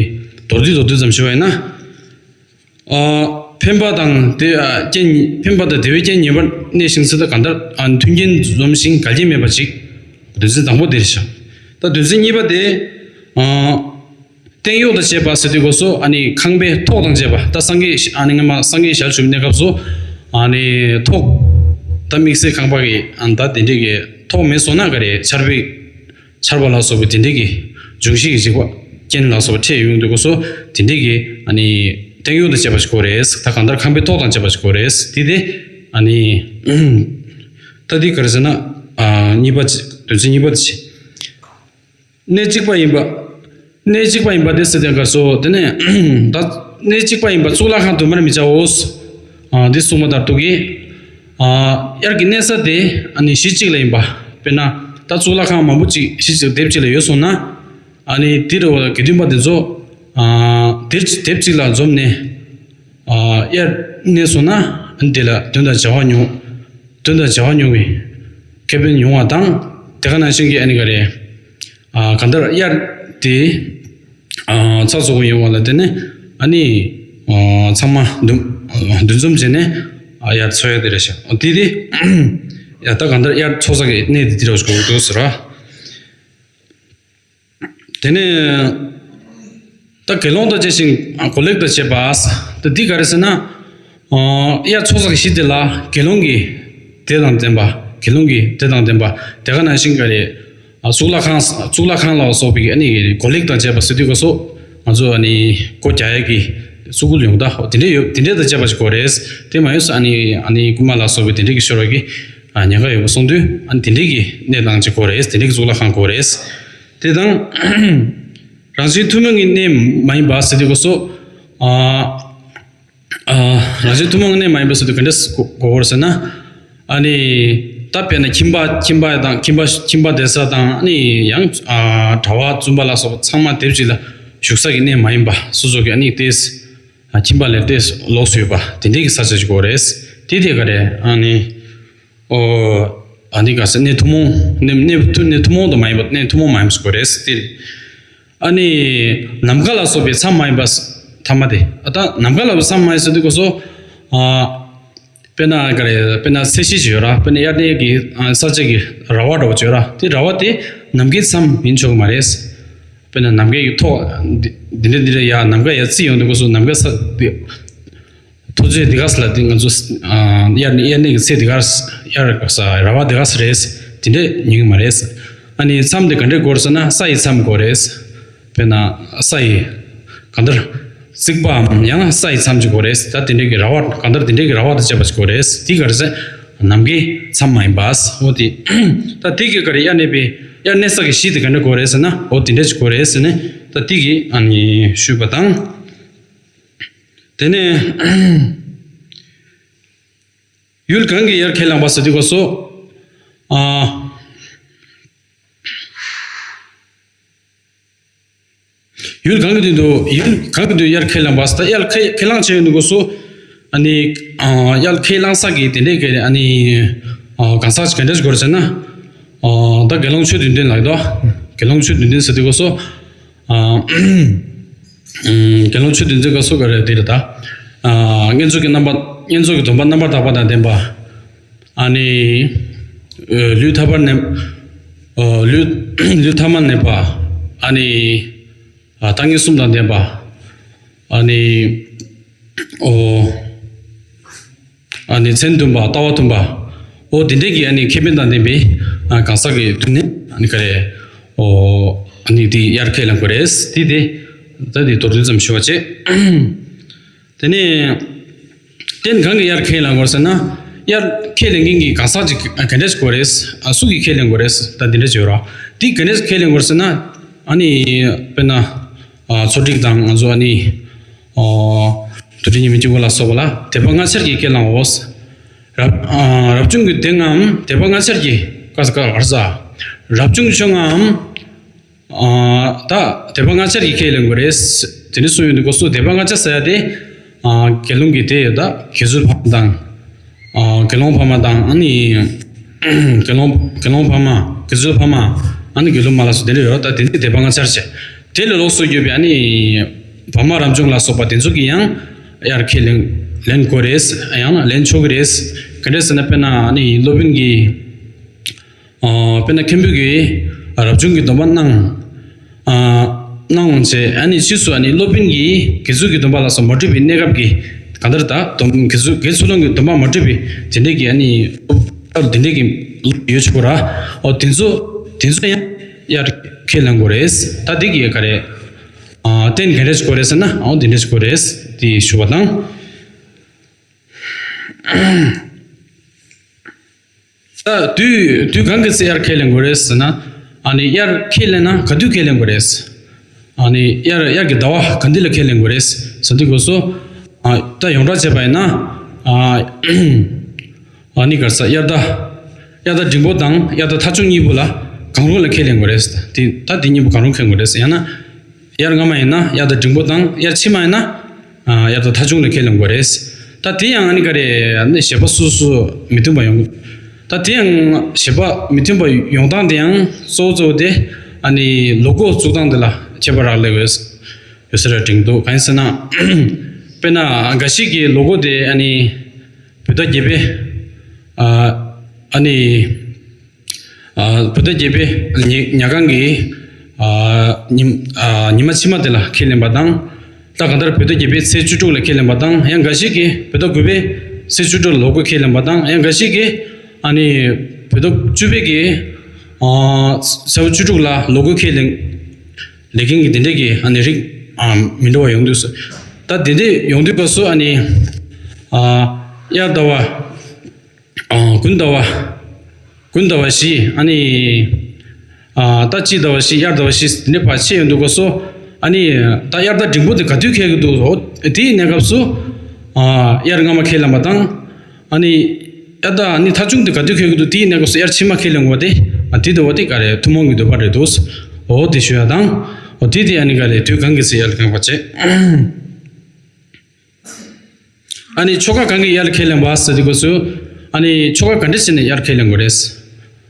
མདོར་བསྡུས་མདོར་བསྡུས་ཙམ་ཞུ་བ་ཡིན་ན། ཨ་འཕེན་པ་དང་དེ་ཨ་རྐྱེན་འཕེན་པ་དང་དེ་བས་རྐྱེན་ངེས་པར་གནས་ཤིང་ཚེ་ད་གང་ལྟར་ཨ་མཐུན་རྐྱེན་འཛོམས་ཤིང་འགལ་རྐྱེན་མེད་པ་ཅིག་དོན་ཚན་དང་པོ་དེ་རེད་ཤག་ད་དོན་ཚན་གཉིས་པ་དེ། ཨ་སྟེང་གཡོགས་དང་བཅས་པ་ཟེར་དུས་སྐབས་སུ་ཨ་ནི་ཁང་པའི་ཐོག་དང་བཅས་པ། ད་སངས་རྒྱས་ཨ་ནི་སྔ་མ་སངས་རྒྱས་ཞལ་བྱུང་གནས་སྐབས་སུ་ཨ་ནི་ཐོག་ད་དམིགས་བསལ་ཁང་པ་གི་ཨ་ད་དེ་འདྲས་ཀྱི་ཐོག་མེད་སོང་ན་ག་རེ་ཆར་པའི་ཆར་པ་ལ་སོགས་པའི་དེ་འདྲས་ཀྱི་འབྱུང་བཞི་གི་འཇིགས་པ་རྐྱེན་ལ་སོགས་པ་འཕྲད་ཡོང་དུས་སྐབས་སུ་དེ་འདྲས་ཀྱི་ཨ་ནི་སྟེང་གཡོགས་དང་བཅས་པ་ཞིག་དགོས་རེད། ད་གང་ལྟར་ཁང་པའི་ཐོག་དང་བཅས་པ་ཞིག་དགོས་རེད། དེ་དེ་ཨ་ནི་ད་དེ་ག་རེ་ཟེར་ན་ཨ་གཉིས་པ་དོན་ཚན་གཉིས་པ་དེ་བྱས། གནས་གཅིག་པ་ཡིན་པ། གནས་གཅིག་པ་ཡིན་པ་དེ་ཟེར་དེ་ག་སོ་དེ་ནས་ད་གནས་གཅིག་པ་ཡིན་པ་གཙུག་ལག་ཁང་དུ་མར་མི་བྱའོ། ཨ་འདི་གསུངས་པ་ལྟར་དུ་གི། ཨ་དབྱར་གྱི་གནས་ས་དེ་ཨ་ནི་གཞི་གཅིག་ལ་ཡིན་པ། དཔེར་ན་ད་གཙུག་ལག་ཁང་མང་པོ་ཅིག་གཞི་གཅིག་སྡེབ་གཅིག་ལ་ཡོད་སོང་ན། ཨ་ནི་དེ་རུ་དགེ་འདུན་པ་དེ་ཚོ་ཨ་དེ་སྡེབ་གཅིག་ལ་འཛོམས་ནས། ཨ་དབྱར་གནས་སོང་ན་ཨ་ནི་དེ་ལ་དོན་དང་བྱ་བ་ཉུང་། དོན་དང་བྱ་བ་ཉུང་བའི་ཁེ་ཕན་ཉུང་བ་དང་དེ་ག་ནང་བཞིན་གྱི་ཨ་ནི་ག་རེ། ཨ་གང་ལྟར་དབྱར་དེ་ཨ་ཚགས་ཚུད་པོ་ཡོང་བ་ལ་བརྟེན་ནས་ཨ་ནི་ཨ་ཚང་མ་འདུ་འདུ་འཛོམས་བྱས་ནས་ཨ་དབྱར་འཚོ་ཡ་དེ་རེད་ཤག་དེ་དེ་ཡ་ད་གང་ལྟར་དབྱར་འཚོ་ས་གི་གནས་དེ་དེ་རེད་ཤག་འདུག་ཟེར་ར། དེ་ནས་ད་དགེ་སློང་དང་བཅས་ཤིང་གོ་ལེགས་དང་བཅས་པ། ད་འདི་ག་རེ་ཟེར་ན། ཨ་དབྱར་འཚོ་ས་གི་གཞི་དེ་ལ་དགེ་སློང་གི་སྡེ་དང་ལྡན་པ། དགེ་སློང་གི་སྡེ་དང་ལྡན་པ། དེ་ག་ནང་བཞིན་ག་རེ། ཨ་གཙུག་ལག་ཁང་གཙུག་ལག་ཁང་ལ་སོགས་པའི་ཨ་ནི་གོ་ལེགས་དང་བཅས་པ་ཟེར་དུས་སྐབས་སུ་ང་ཚོ་ཨ་ནི་སྒོ་རྒྱག་ཡས་ཀྱི་གཙུག་གུ་ཡོང་ད་དེ་འདྲས་ཡོད་དེ་འདྲས་དང་བཅས་པ་ཞིག་དགོས་རེད། དེ་མ་ཡོད་ས་ཨ་ནི་ཨ་ནི་རྐུན་མ་ལ་སོགས་པའི་དེ་འདྲས་ཀྱི་ཤོར་བ་གི་ཉེན་ཁ་ཡོད་པ་སོང་དུས་ཨ་ནི་དེ་འདྲས་ཀྱི་གནས་སྟངས་ཅིག་དགོས་རེད། དེ་འདྲས་ཀྱི་གཙུག་ལག་ཁང་དགོས་རེད། དེ་དང་། རང་བཞིན་ཐུན་མོང་གི་གནས་མ་ཡིན་པ་ཟེར་དུས་སྐབས་སུ། ཨ་ཨ་རང་བཞིན་ཐུན་མོང་གི་གནས་མ་ཡིན་པ་ཟེར་དུས་ག་འདྲས་གོ་གོ་དགོས་ཟེར་ན། ཨ་ནི་ད་དཔེར་ན་ཁྱིམ་པ་ཁྱིམ་པ་དང་ཁྱིམ་པ་ཁྱིམ་པ་བསྡད་ས་དང་ཨ་ནི་ཡང་ཨ་གྲྭ་པ་བཙུན་པ་ལ་སོགས་པ་ཚང་མ་སྡེབ་གཅིག་ལ་བཞུགས་ས་གི་གནས་མ་ཡིན་པ་སོ་སོ་གི་ཨ་ནི་ཏེས་ཨ་ཁྱིམ་པ་ལས་ཏེས་ལོགས་སུ་ཡོད་པ་དེ་འདྲས་ཀྱི་ས་ཆ་ཞིག་དགོས་རེད། དེ་དེ་ག་རེད། ཨ་ནི། ཨོ། ཨ་ནི་ག་ས་གནས་ཐུན་མོང་གནས་གནས་ཐུན་གནས་ཐུན་མོང་དུ་མ་ཡིན་པ་གནས་ཐུན་མོང་མ་ཡིན་པ་ཞིག་དགོས་རེད་ཟེར་ཏེ། ཨ་ནི་ནམ་མཁའ་ལ་སོགས་པའི་མཚམས་མ་ཡིན་པ་ཐ་མ་དེ། ཨ་ད་ནམ་མཁའ་ལ་སོགས་མཚམས་མ་ཡིན་ཟེར་དུས་སྐབས་སུ། ཨ་དཔེར་ན་ག་རེ་དཔེར་ན་ཚད་གཞི་ཅིག་ཡོད་ར། དཔེར་ན་དབྱར་གནས་ཀྱི་ཨ་ས་ཆ་གི་ར་བ་འདྲ་བོ་ཅིག་ཡོད་ར། དེ་ར་བ་དེ་ནམ་མཁའི་མཚམས་ཡིན་ཆོག་གི་མ་རེད། དཔེར་ན་ནམ་མཁའི་ཐོག་འདི་འདི་འདྲ་འདི་འདྲ་ཡ་ནམ་མཁའ་ཡ་རྩིས་ཡོང་དུས་སྐབས་སུ་ནམ་མཁའ་ས་འདི། ཐུགས་རྗེ་འདི་ག་ས་ལ་དེ་ང་ཚོ་ཨ་དབྱར་ནི་དབྱར་གནས་ཀྱི་ཚེ་འདི་ག་ས་དབྱར་ག་ས་ར་བ་འདི་ག་ས་རེད། དེ་འདྲས་ཉན་གི་མ་རེད། ཨ་ནི་མཚམས་དེ་ག་འདྲས་དགོས་ཟེར་ན་ས་ཡི་མཚམས་དགོས་རེད། དཔེར་ན་ས་ཡི་གང་ལྟར་རྩིག་པའམ་ཡང་ན་ས་ཡི་མཚམས་ཅིག་དགོས་རེད། ད་དེ་འདྲས་ཀྱི་ར་བ་གང་ལྟར་དེ་འདྲས་ཀྱི་ར་བ་དང་བཅས་པ་ཅིག་དགོས་རེད། དེ་ག་རེ་ཟེར་ནམ་མཁའི་མཚམས་མ་ཡིན་པ། འོ་དེ་ད་དེ་གི་ག་རེ་དབྱར་གནས་པའི་དབྱར་གནས་ས་གི་གཞི་དེ་ག་འདྲས་དགོས་རེད་ཟེར་ན་འོ་དེ་འདྲས་ཅིག་དགོས་རེད་ཟེར་ནས་ད་དེ་གི་ཨ་ནི་ཞུས་པ་དང་། དེ་ནས་ཡུལ་གང་གི་དབྱར་ཁས་བླངས་པ་ཟེར་དུས་སྐབས་སུ། ཨ་ཡུལ་གང་གི་དོན་དུ་ཡུལ་གང་གི་དོན་དབྱར་ཁས་བླངས་པ་ཟེར། ད་དབྱར་ཁས་ཁས་བླངས་བྱས་ཡོང་དུས་སྐབས་སུ། ཨ་ནི་ཨ་དབྱར་ཁས་བླངས་ས་གི་དེ་འདྲས་ཀྱི་ཨ་ནི་ཨ་གང་ཟག་ག་འདྲས་དགོས་རེད་ཟེར་ན། ཨ་ད་དགེ་སློང་ཆོས་བདུན་ལྡན་ལ་ཡོད་དོ། དགེ་སློང་ཆོས་བདུན་ལྡན་ཟེར་དུས་སྐབས་སུ། ཨ་ཨམ་དགེ་སློང་ཆོས་བདུན་ལྡན་ག་སུ་ག་རེ་དེ་རེད་ད། ཨ་བསྙེན་རྫོགས་ཀྱི་རྣམ་པ་བསྙེན་རྫོགས་ཀྱི་སྡོམ་པ་རྣམ་པར་དག་པ་དང་ལྡན་པ། ཨ་ནི་ཨ་ལུས་ཐ་མར་གནས། ཨ་ལུས་ལུས་ཐ་མར་གནས་པ། ཨ་ནི་ཨ་ལྟ་ངན་གསུམ་དང་ལྡན་པ། ཨ་ནི་ཨོ། ཨ་ནི་མཚན་མཐུན་པ་ལྟ་བ་མཐུན་པ། ཨོ་དེ་འདྲས་ཀྱི་ཨ་ནི་ཁེ་ཕན་དང་ལྡན་པའི་ཨ་གང་ཟག་གི་དོན་ནི་ཨ་ནི་ག་རེ། ཨོ། ཨ་ནི་དེ་དབྱར་ཁས་ལེན་དགོས་རེད། དེ་དེ་ད་དེ་མདོར་བསྡུས་ཙམ་ཞུ་བ་བྱེད། དེ་ནས་རྟེན་གང་གི་དབྱར་ཁས་ལེན་དགོས་ཟེར་ན། དབྱར་ཁས་ལེན་མཁན་གྱི་གང་ཟག་ཅིག་ག་འདྲས་དགོས་རེད། ཨ་སུ་གིས་ཁས་ལེན་དགོས་རེད། ད་དེ་འདྲས་བྱོས་རོགས། དེ་ག་འདྲས་ཁས་ལེན་དགོས་ཟེར་ན། ཨ་ནི་དཔེར་ན་ཨ་ཚོ་སྒྲིག་དང་ང་ཚོ་ཨ་ནི་ཨ་དུས་དྲན་ཉི་མ་གཅིག་པོ་ལ་སོགས་པ་ལ་དད་པ་སྔ་ཆར་གྱིས་ཁས་བླངས་འོ། རབ་ཨ་རབ་བྱུང་གི་སྡེ་ལྔའམ་དད་པ་སྔ་ཆར་གྱིས། ཀ་ས་ཀ་བར་ས། རབ་བྱུང་ཆོས་ལྔའམ། ཨ་ད་དད་པ་སྔ་ཆར་གྱིས་ཁས་ལེན་དགོས་རེད། དེ་འདྲ་གསུངས་ཡོང་དུས་སྐབས་སུ་དད་པ་སྔ་ཆ་ཟེར་ཡ་དེ། ཨ་དགེ་སློང་གི་དེ་ཡོད་ད་དགེ་ཚུལ་ཕ་མ་དང་། ཨ་དགེ་སློང་ཕ་མ་དང་ཨ་ནི། དགེ་སློང་དགེ་སློང་ཕ་མ་དགེ་ཚུལ་ཕ་མ། ཨ་ནི་དགེ་སློང་མ་ལ་སོགས་དེ་འདྲ་ཡོད་ད་དེ་འདི་དད་པ་སྔ་ཆར་བྱས། དེ་ལས་ལོགས་སུ་གྱུར་པའི་ཨ་ནི། བར་མ་རབ་བྱུང་ལ་སོགས་པ་དེ་ཚོ་གིས་ཡང་། དབྱར་ཁས་ལེན་ལེན་དགོས་རེད། ཡང་ན་ལེན་ཆོག་གི་རེད། ག་འདྲས་ཟེར་ན་དཔེར་ན་ཨ་ནི་སློབ་དཔོན་གྱིས། ཨ་དཔེར་ན་མཁན་པོ་གིས་རབ་བྱུང་གི་སྡོམ་པ་གནང་། ཨ་གནང་བྱས་ཨ་ནི་ཕྱིས་སུ་ཨ་ནི་སློབ་དཔོན་གྱིས་དགེ་ཚུལ་གྱི་སྡོམ་པ་ལ་སོགས་མ་གྲུབ་པའི་གནས་སྐབས་ཀྱི་གང་ལྟར་ད་སྡོམ་དགེ་ཚུལ་དགེ་ཚུལ་སློང་གི་སྡོམ་པ་མ་གྲུབ་པའི་དེ་འདྲས་ཀྱི་ཨ་ནི་སྐབས་དེ་འདྲས་ཀྱི་ཡོད་ཆོག་ར། ཨོ་དེ་ཚོ་དེ་ཚོ་ཡང་དབྱར་ཁས་ལེན་དགོས་རེད། ད་དེ་གི་ག་རེད། ཨ་རྟེན་ག་འདྲས་དགོས་རེད་ཟེར་ན་ཨོ་དེ་འདྲས་དགོས་རེད། དེ་ཞུ་བ་དང་། ད་དུས་དུས་གང་གི་ཚེ་དབྱར་ཁས་ལེན་དགོས་རེད་ཟེར་ན། ཨ་ནི་དབྱར་ཁས་ལེན་ན་ག་དུས་ཁས་ལེན་དགོས་རེད། ཨ་ནི་དབྱར་དབྱར་གྱི་ཟླ་བ་ག་འདི་ལ་ཁས་ལེན་དགོས་རེད་ཟེར་དུས་སྐབས་སུ། ཨ་ད་ཡོངས་གྲགས་བྱས་པ་ཡིན་ན། ཨ་ཨ་ནི་ག་རེ་ཟ་དབྱར་ཟླ། དབྱར་ཟླ་འབྲིང་པོ་དང་དབྱར་ཟླ་ཐ་ཆུང་གཉིས་པོ་ལ་གང་རུང་ལ་ཁས་ལེན་དགོས་རེད། དེ་ད་དེ་གཉིས་པོ་གང་རུང་ཁས་དགོས་རེད། ཡང་ན། དབྱར་སྔ་མ་ཡིན་ན་དབྱར་ཟླ་འབྲིང་པོ་དང་དབྱར་ཕྱི་མ་ཡིན་ན། ཨ་དབྱར་ཟླ་ཐ་ཆུང་ལ་ཁས་ལེན་དགོས་རེད། ད་དེ་ཡང་ཨ་ནི་ག་རེ་ཨ་ནི་བཞེད་པ་སོ་སོ་མི་མཐུན་པ་ཡོང་། ད་དེ་ཡང་བཞེད་པ་མི་མཐུན་པ་ཡོང་སྟངས་དེ་ཡང་གཙོ་བོ་གཙོ་བོ་དེ་ཨ་ནི་ལོ་འགོ་བཙུགས་སྟངས་དེ་ལ་ཁྱད་པར་རག་ལས་ཡོད་ཡོད་ས་རེད་དྲན་འདུག་གང་ཡིན་ཟེར་ན། དཔེར་ན་འགའ་ཞིག་གིས་ལོ་འགོ་དེ་ཨ་ནི་བོད་ཟླ་བརྒྱད་པའི་ཨ་ཨ་ནི། ཨ་བོད་ཟླ་བརྒྱད་པའི་ཉི་ཉ་གང་གི་ཨ་ཉི་ཨ་ཉི་མ་ཕྱི་མ་དེ་ལ་ཁས་ལེན་པ་དང་། ད་གང་ལྟར་བོད་ཟླ་བརྒྱད་པའི་ཚེས་བཅུ་དྲུག་ལ་ཁས་ལེན་པ་དང་། ཡང་འགའ་ཞིག་གིས་བོད་ཟླ་དགུ་པའི་ཚེས་བཅུ་དྲུག་ལ་ལོ་འགོ་ཁས་ལེན་པ་དང་། ཡང་འགའ་ཞིག་གིས་ཨ་ནི་བོད་ཟླ་བཅུ་པའི་གི་ཨ་ཚེས་བཅུ་དྲུག་ལ་ལོ་འགོ་ཁས་ལེན་ལས་མཁན་གྱི་དེ་འདྲས་ཀྱི་ཨ་ནི་རིགས་ཨ་མི་འདྲ་བ་ཡོང་དུས་སུ། ད་དེ་འདྲས་ཡོང་དུས་སྐབས་སུ་ཨ་ནི་ཨ་དབྱར་ཟླ་བ། ཨ་དགུན་ཟླ་བ། དགུན་ཟླ་བ་བཞི་ཨ་ནི། ཨ་ད་དཔྱིད་ཟླ་བ་བཞི་དབྱར་ཟླ་བ་བཞི་འདི་ནས་ཕར་ཕྱེ་ཡོང་དུས་སྐབས་སུ། ཨ་ནི་ད་དབྱར་ཟླ་འབྲིང་པོ་དེ་ག་དུས་ཁེལ་གི་འདུག་འོ་དེའི་གནས་སྐབས་སུ། ཨ་དབྱར་སྔ་མ་ཁས་ལེན་པ་དང་། ཨ་ནི་དབྱར་ཟླ་ཨ་ནི་ཐ་ཆུང་དེ་ག་དུས་ཁེལ་གི་འདུག་དེའི་གནས་སྐབས་སུ་དབྱར་ཕྱི་མ་ཁས་ལེན་དགོས་པ་དེ། ཨ་དེ་འདྲ་བ་དེ་ག་རེ་ཐུན་མོང་གི་འདོད་པ་རེད་འདུག་འོ་དེ་ཞུ་ཡ་དང་། འོ་དེ་དེ་ཨ་ནི་ག་རེ་དུས་གང་གི་ཚེ་དབྱར་ཁེལ་བ་བྱེད། ཨ་ནི་ཆོ་ག་གང་གི་དབྱར་ཁས་ལེན་པ་ཟེར་དུས་སྐབས་སུ། ཨ་ནི་ཆོ་ག་ག་འདྲ་བྱས་ནས་དབྱར་ཁས་ལེན་དགོས་རེད།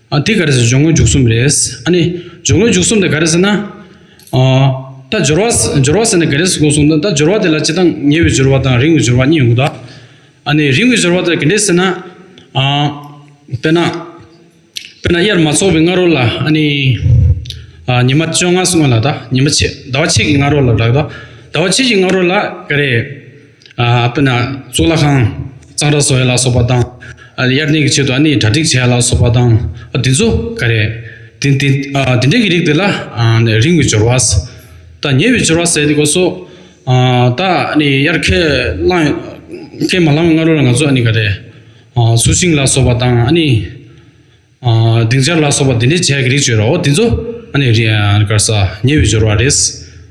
ཨ་དེ་ག་རེ་ཟེར་སྦྱོར་དངོས་མཇུག་གསུམ་རེད། ཨ་ནི་སྦྱོར་དངོས་མཇུག་གསུམ་དེ་ག་རེ་ཟེར་ན། ཨ་ད་སྦྱོར་བ་སྦྱོར་བ་ཟེར་ནས་ག་རེ་ཟེར་དགོས་གསུངས་ན། ད་སྦྱོར་བ་དེ་ལ་སྤྱིར་བཏང་ཉེ་བའི་སྦྱོར་བ་དང་རིང་བའི་སྦྱོར་བ་གཉིས་ཡོང་གི་འདུག་ཨ་ནི་རིང་བའི་སྦྱོར་བ་དེ་ག་འདྲ་ཟེར་ན། ཨ་དཔེར་ན། དཔེར་ན་དབྱར་མ་ཚོགས་པའི་སྔ་རོལ་ལ་ཨ་ནི། ཨ་ཉི་མ་བཅོ་ལྔ་སྔོན་ལ་ད་ཉི་མ་ཕྱེད་ཟླ་བ་ཕྱེད་ཀྱི་སྔ་རོལ་ལ་རག་ད། ཟླ་བ་ཕྱེད་ཀྱི་སྔ་རོལ་ལ་ག་རེ། ཨ་དཔེར་ན་གཙུག་ལག་ཁང་གཙང་སྦྲ་བཟོ་ཡ་ལ་སོགས་པ་དང་། ཨ་དབྱར་གནས་ཀྱི་ཆེད་དུ་ཨ་ནི་གྲ་སྒྲིག་བྱེད་ཡ་ལ་སོགས་པ་དང་། ཨ་དེ་ཚོ་ག་རེ། དེ་དེ་ཨ་དེ་འདྲ་གི་རིགས་དེ་ལ་ཨ་ནི་རིང་བའི་སྦྱོར་བ། ད་ཉེ་བའི་སྦྱོར་བ་ཟེར་དུས་སྐབས་སུ། ཨ་ད་ཨ་ནི་དབྱར་ཁས་བླངས་ཁས་མ་བླངས་པའི་སྔ་རོལ་ལ་ང་ཚོ་ཨ་ནི་ག་རེ། ཨ་ཚུལ་ཤིང་ལ་སོགས་པ་དང་ཨ་ནི། ཨ་སྡིངས་ཆ་ལ་སོགས་པ་འདི་འདྲའི་བྱས་ཀྱི་རིགས་བརྗོད་རོགས། འོ་འདི་ཚོ་ཨ་ནི་རི་ཨ་ག་རེ་ཟ་ཉེ་བའི་སྦྱོར་བ་རེད།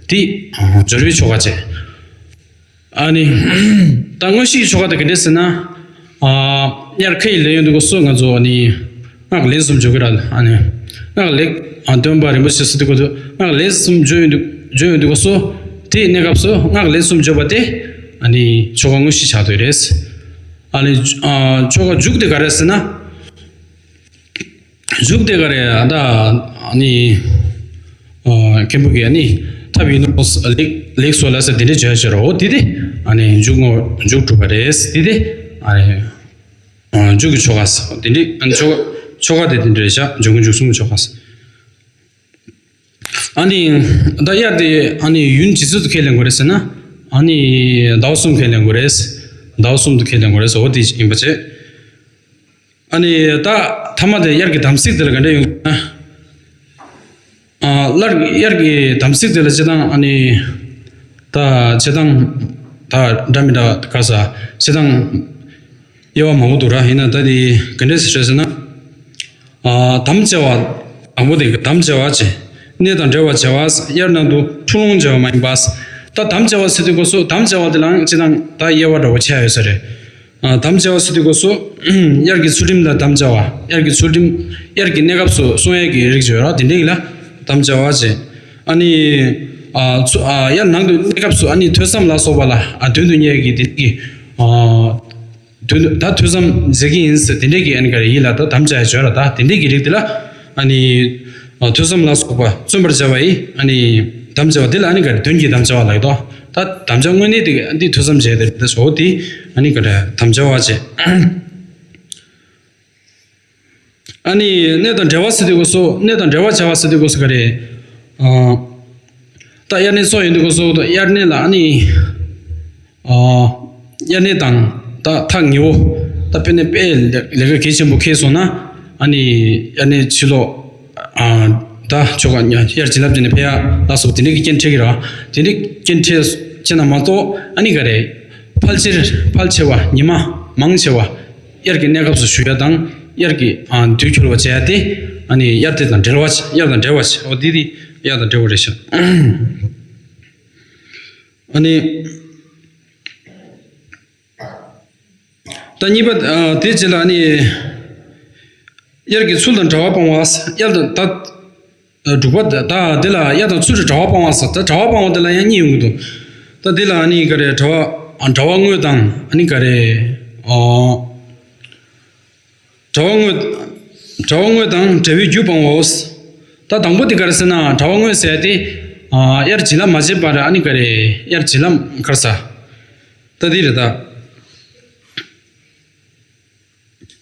འདི་ཨ་སྦྱོར་བའི་ཆོ་ག་བྱས། ཨ་ནི་ད་དངོས་གཞི་གི་ཆོ་ག་དེ་ག་འདྲས་ཟེར་ན། ཨ་དབྱར་ཁས་ལེན་ཡོང་དུས་སྐབས་སུ་ང་ཚོ་ཨ་ནི་སྔགས་ལན་གསུམ་བརྗོད་ཀྱི་རེད། ཨ་ནི་སྔགས་ལེགས་ཨ་སྟོན་པ་རིན་པོ་ཆེ་ཟེར་དུས་སྐབས་སུ་སྔགས་ལན་གསུམ་བརྗོད་ཡོང་དུས་བརྗོད་ཡོང་དུས་སྐབས་སུ་དེའི་གནས་སྐབས་སུ་སྔགས་ལན་གསུམ་བརྗོད་པ་དེ་ཨ་ནི་ཆོ་ག་དངོས་གཞི་ཆགས་འདུག་རེད། ཨ་ནི་ཨ་ཆོ་ག་མཇུག་དེ་ག་རེ་ཟེར་ན། མཇུག་དེ་ག་རེ་ཨ་ད་ཨ་ནི་ཨ་མཁན་པོ་གིས་ཨ་ནི་ཐབས་ཡིན་ནོ་ལེགས་ལེགས་སོ་ལ་ཟེར་དེ་འདྲ་བྱས་བྱས་རོ། འོ་དེ་དེ་ཨ་ནི་མཇུག་ངོ་མཇུག་གྲུབ་པ་རེད། དེ་དེ་ཨ་ནི་ཨ་མཇུག་གི་ཆོ་ག་ཟེར་དེ་འདྲ་ཨ་ནི་ཆོ་ག་ཆོ་ག་དེ་དེ་འདྲ་རེད་ཤག་མཇུག་གི་མཇུག་གསུམ་གྱི་ཆོ་ག་ཟེར། ཨ་ནི་ད་དབྱར་དེ་ཨ་ནི་ཡུན་ཇི་སྲིད་དུ་ཁས་ལེན་དགོས་རེད་ཟེར་ན། ཨ་ནི་ཟླ་བ་གསུམ་ཁས་ལེན་དགོས་རེད། ཟླ་བ་གསུམ་དུ་ཁས་ལེན་དགོས་རེད་ཟེར། འོ་དེ་ཡིན་པ་བྱས། ཨ་ནི་ད་ཐ་མ་དེ་དབྱར་གྱི་དམ་ཚིག་དེ་ལ་ག་འདྲ་ཡོང་ན། ཨ་ སླར་དབྱར་གྱི་དམ་ཚིག་དེ་ལ་སྤྱིར་བཏང་ཨ་ནི་ད་སྤྱིར་བཏང་ད་འདྲ་མི་འདྲ་ག་ས་སྤྱིར་བཏང་དབྱེ་བ་མང་པོ་འདུག་ར། ཡིན་ན་ད་དེ་ག་འདྲས་ཟེར་ཟེར་ན། ཨ་དམ་བཅའ་བ། དང་པོ་དེ་གི་དམ་བཅའ་བ་བྱས། གནས་དང་འབྲེལ་བར་བྱ་བ། དབྱར་ནང་དུ་འཁྲུག་ལོང་བྱ་བ་མ་ཡིན་པ། ད་དམ་བཅའ་བ་ཟེར་དུས་སྐབས་སུ་དམ་བཅའ་བ་དེ་ལའང་སྤྱིར་བཏང་ད་དབྱེ་བ་འདྲ་བོ་ཕྱེ་ཡོད་ས་རེད། ཨ་དམ་བཅའ་བ་ཟེར་དུས་སྐབས་སུ་དབྱར་གྱི་ཚུལ་ཁྲིམས་ལ་དམ་བཅའ་བ། དབྱར་གྱི་ཚུལ་ཁྲིམས། དབྱར་གྱི་གནས་སྐབས་སུ་སྲུང་ཡས་ཀྱི་རིགས་ཡོད་ར། དེ་འདྲས་ལ་དམ་བཅའ་བ་བྱས། ཨ་ནི་ཨ་ཚུ་ཨ་དབྱར་ནང་དུ་གནས་སྐབས་སུ་ཨ་ནི་ཐོས་བསམ་ལ་སོགས་པ་ལ་ཨ་དོན་དུ་གཉེར་གྱི་དེ་འདྲས་ཀྱི་ཨ་དོན་དུ་ད་ཐོས་བསམ་མཛད་ཀྱི་ཡིན་ཟེར་དེ་འདྲས་ཀྱི་ཨ་ནི་ག་རེ་ཡིད་ལ་ད་དམ་བཅའ་ཡ་བྱོས་ར། ད་དེ་འདྲས་ཀྱི་རིགས་དེ་ལ་ཨ་ནི་ཨ་ཐོས་བསམ་ལ་སོགས་པ་བརྩོན་པར་བྱ་བ་ཡི་ཨ་ནི་དམ་བཅའ་བ་དེ་ལ་ཨ་ནི་ག་རེ་དོན་གྱི་དམ་བཅའ་བ་ལ་ཡོད་དོ། ད་དམ་བཅའ་དངོས་གནས་དེ་འདི་ཐོས་བསམ་བྱས་ཏེ་དེ་སོ་དེ་ཨ་ནི་ག་རེ་དམ་བཅའ་བ་བྱས། ཨ་ནི་གནས་དང་འབྲེལ་བ་ཟེར་དུས་སྐབས་སུ་གནས་དང་འབྲེལ་བར་བྱ་བ་ཟེར་དུས་སྐབས་སུ་ག་རེ། ཨ་ད་དབྱར་གནས་སོགས་ཡིན་དུས་སྐབས་སུ་དབྱར་གནས་ལ་ཨ་ནི། ཨ་དབྱར་གནས་དང་ད་ཐག་ཉེ་བོ། ད་དཔེར་ན་དཔེ་ལས་ལས་ཀ་གལ་ཆེན་པོ་འཁེལ་སོང་ན་ཨ་ནི་དབྱར་གནས་ཕྱི་ལོགས་ཨ་ད་ཆོ་ག་དབྱར་བྱིན་རླབས་ཅན་ནས་ཕེབས་ཡ་ལ་སོགས་དེ་འདྲའི་གི་རྐྱེན་འཕྲད་ཀྱི་རེད་བ། དེ་འདྲའི་རྐྱེན་འཕྲད་ཅེ་ན་མ་གཏོགས་ཨ་ནི་ག་རེ། ཕལ་ཆེར་ཕལ་ཆེ་བ་ཉི་མ་མང་ཆེ་བ་དབྱར་གྱི་གནས་སྐབས་སུ་ཞུ་ཡ་དང་དབྱར་གྱི་ཨ་དུས་འཁྱོལ་བ་བྱེད་ཡ་དེ་ཨ་ནི་དབྱར་དེ་དང་འབྲེལ་བ་བྱེད། དབྱར་དང་འབྲེལ་བ་བྱེད། འོ་དེ་དེ་དབྱར་དང་འབྲེལ་བ་རེད་ཤག་ཨ་ནི། ད་གཉིས་པ་ཨ་དེ་རྗེས་ལ་ཨ་ནི། དབྱར་གྱི་ཚུལ་དང་དྲ་བ་སྤང་བ། དབྱར་དང་ད། དྲུག་པ་ད་དེ་ལ་དབྱར་དང་ཚུལ་དྲ་བ་སྤང་བ་ཟེར། ད་དྲ་བ་སྤང་བ་དེ་ལ་ཡང་གཉིས་ཡོང་གི་འདུག་ད་དེ་ལ་ཨ་ནི་ག་རེ་དྲ་བ་ཨ་དྲ་བ་དངོས་དང་ཨ་ནི་ག་རེ་ཨ་དྲ་བ་དངོས། དྲ་བ་དངོས་དང་དྲ་བའི་རྒྱུ་སྤང་བའོ། ད་དང་པོ་དེ་ག་རེ་ཟེར་ན་དྲ་བ་དངོས་ཟེར་ཏེ། ཨ་དབྱར་བྱིན་རླབས་མ་བྱེད་པར་ཨ་ནི་ག་རེ་དབྱར་བྱིན་རླབས་ག་རེ་ཟེར། ད་དེ་རེད་ད།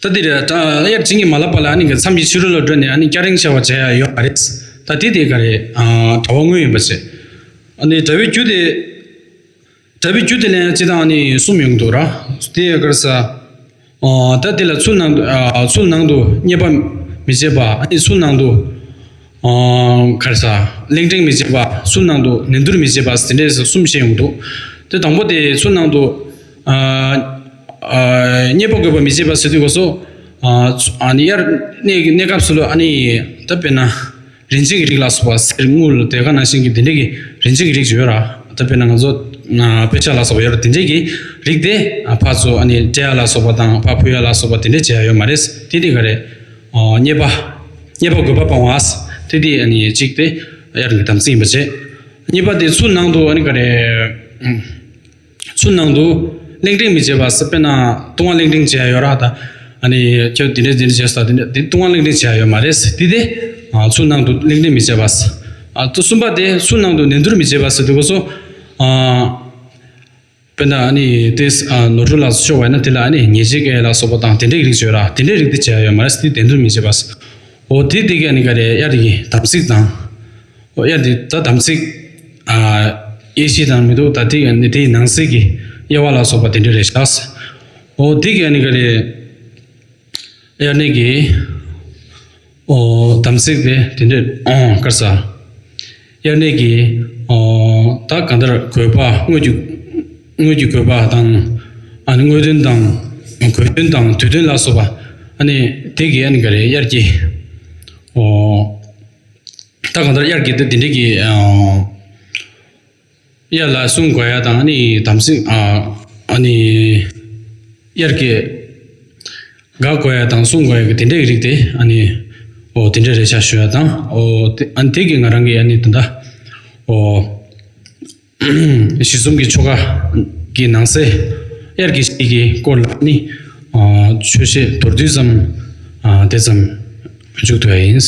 ད་དེ་རེད་ད། དབྱར་བྱིན་གྱིས་མ་བརླབས་པ་ལ་ཨ་ནི་ག་མཚམས་ཀྱི་ཕྱི་རོལ་ལ་འགྲོ་ནས་ཨ་ནི་སྐྱ་རེངས་བྱ་བ་བྱེད་ཡ་ཡོད་མ་རེད། ད་དེ་དེ་ག་རེ་ཨ་དྲ་བ་དངོས་ཡིན་པ་བྱས། ཨ་ནི་དྲ་བའི་རྒྱུ་དེ། དྲ་བའི་རྒྱུ་དེ་ལ་ཡང་སྤྱིར་བཏང་ཨ་ནི་གསུམ་ཡོང་གི་འདུག་ར། དེ་ཡང་ག་རེ་ཟེར། ཨ་ད་དེ་ལ་ཚུལ་ནང་དུ་ཨ་ཚུལ་ནང་དུ་རྙེད་པ་མི་བྱེད་པ། ཨ་ནི་ཚུལ་ནང་དུ་ཨ་ག་རེ་ཟེར་གླེང་ཕྲེང་མི་བྱེད་པ། ཚུལ་ནང་དུ་ནན་ཏུར་མི་བྱེད་པ་དེ་འདྲས་གསུམ་བཤད་ཡོང་གི་འདུག་དེ་དང་པོ་དེ་ཚུལ་ནང་དུ་ཨ་ཨ་རྙེད་པ་དགོས་པ་མི་བྱེད་པ་ཟེར་དུས་སྐབས་སུ་ཨ་ཚུ་ཨ་ནི་དབྱར་གནས་ཀྱི་གནས་སྐབས་སུ་ལ་ཨ་ནི་ད་དཔེར་ན། རིན་ཆེན་གྱི་རིགས་ལ་སོགས་པ་གསེར་དངུལ་དེ་ག་ནང་བཞིན་གྱི་དེ་འདྲས་ཀྱི་རིན་ཆེན་གྱི་རིགས་ཡོད་ར། ད་དཔེར་ན་ང་ཚོ་ཨ་དཔེ་ཆ་ལ་སོགས་པ་ཡོད་ར། དེ་འདྲས་ཀྱི་རིགས་དེ་ཨ་ཕར་ཚུར་ཨ་ནི་སྤྲད་ཡ་ལ་སོགས་པ་དང་ཕར་ཕུལ་ཡ་ལ་སོགས་པ་དེ་འདྲས་བྱེད་ཡ་ཡོད་མ་རེད། དེ་དེ་ག་རེ་ཨ་རྙེད་པ་རྙེད་པ་དགོས་པ་སྤང་བ། དེ་དེ་ཨ་ནི་གཅིག་དེ་དབྱར་གྱི་དམ་ཚིག་ཡིན་པ་བྱས། གཉིས་པ་དེ་ཚུལ་ནང་དུ་ཨ་ནི་ག་རེ་ཨ། ཚུལ་ནང་དུ་གླེང་ཕྲེང་མི་བྱེད་པ་ཟེར། དཔེར་ན་ལྟུང་བ་གླེང་ཕྲེང་བྱེད་ཡ་ཡོད་ར། ད་ཨ་ནི་ཁྱོད་འདི་འདྲ་འདི་འདྲ་བྱས་སོང་། འདི་འདྲ་འདི་ལྟུང་བ་གླེང་ཕྲེང་བྱེད་ཡ་ཡོད་མ་རེད་ཟེར། དེ་དེ་ཨ་ཚུལ་ནང་དུ་གླེང་ཕྲེང་མི་བྱེད་པ་ཟེར། ཨ་དེ་གསུམ་པ་དེ་ཚུལ་ནང་དུ་ནན་ཏུར་མི་བྱེད་པ་ཟེར་དུས་སྐབས་སུ་ཨ་དཔེར་ན་ཨ་ནི་དེ་ཨ་ནོར་འཁྲུལ་ལ་སོགས་པ་ཡིན་ན་དེ་ལ་ཨ་ནི་ཉེས་ཆད་བཀལ་ཡ་ལ་སོགས་པ་དང་དེ་འདྲའི་རིགས་ཡོད་ར། དེ་འདྲའི་རིགས་དེ་བྱེད་ཡ་ཡོད་མ་རེད་ཟེར། དེ་ནན་ཏུར་མི་བྱེད་པ་ཟེར། འོ་དེ་དེ་ག་ནི་ག་རེ་དབྱར་གྱི་དམ་ཚིག་དང་། འོ་དབྱར་དེ་ད་དམ་ཚིག་ཨ་དབྱེ་གཞི་དང་མི་འདུག་ད་དེ་ག་ནི་དེའི་ནང་གསེས་ཀྱི་དབྱེ་བ་ལ་སོགས་པ་དེ་འདྲ་རེད་ཤག་འོ་དེ་ག་ནི་ག་རེ་དབྱར་གནས་ཀྱི་འོ་དམ་ཚིག་དེ་དེ་འདྲ་འོ་ག་རེ་ཟེར། དབྱར་གནས་ཀྱི་འོ་ད་གང་ལྟར་དགོས་པ་དངོས་ཀྱི་དངོས་ཀྱི་དགོས་པ་དང་ཨ་ནི་དངོས་དོན་དང་དགོས་དོན་དང་དུས་དོན་ལ་སོགས་པ་ཨ་ནི་དེ་གི་ཨ་ནི་ག་རེ་དབྱར་གྱི་འོ། ད་གང་ལྟར་དབྱར་གྱི་དེ་དེ་འདྲ་གི་ཨ་དབྱར་ལ་སྲུང་དགོས་ཡ་དང་ཨ་ནི་དམ་ཚིག་ཨ་ཨ་ནི་དབྱར་གྱི་དགག་དགོས་ཡ་དང་སྲུང་དགོས་ཡ་གི་དེ་འདྲ་གི་རིགས་དེ་ཨ་ནི་འོ་དེ་འདྲ་རེད་ཤག་ཞུ་ཡ་དང་། འོ་དེ་ཨ་ནི་དེ་གི་ང་རང་གི་ཨ་ནི་ད་ལྟ་འོ་གཞི་གསུམ་གྱི་ཆོ་ག་གི་ནང་གསེས་དབྱར་གྱི་གཞི་གི་སྐོར་ལ་ཨ་ནི་ཨ་ཆོས་བཤད་མདོར་བསྡུས་ཙམ་ཨ་དེ་ཙམ་མཇུག་བསྡུ་ཡ་ཡིན།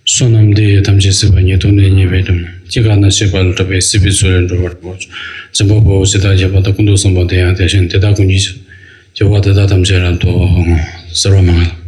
བསོད་ནམས་འདི་ཡིས་ཐམས་ཅད་གཟིགས་པ་ཉིད། ཐོབ་ནས་ཉེས་པའི་དགྲ་སྐྱེས་ཀྱི་ནད་ཀྱིས་བསྐལ་པ་ན་ཕྱི་མ་ལ་སྐྲག་པའི་སྲིད་པའི་མཚོ་ལས་འགྲོ་བ་སྒྲོལ་བར་ཤོག། འཇམ་དཔལ་དཔའ་བོས་ཇི་ལྟར་མཁྱེན་པ་དང་། ཀུན་ཏུ་བཟང་པོ་དེ་ཡང་དེ་བཞིན་ཏེ། དེ་དག་ཀུན་གྱི་རྗེས་སུ་སྐྱོབ་པ་དེ་དག་ཐམས་ཅད་རབ་ཏུ་བསྔོ། ཟེར་བ་མ་ངལ།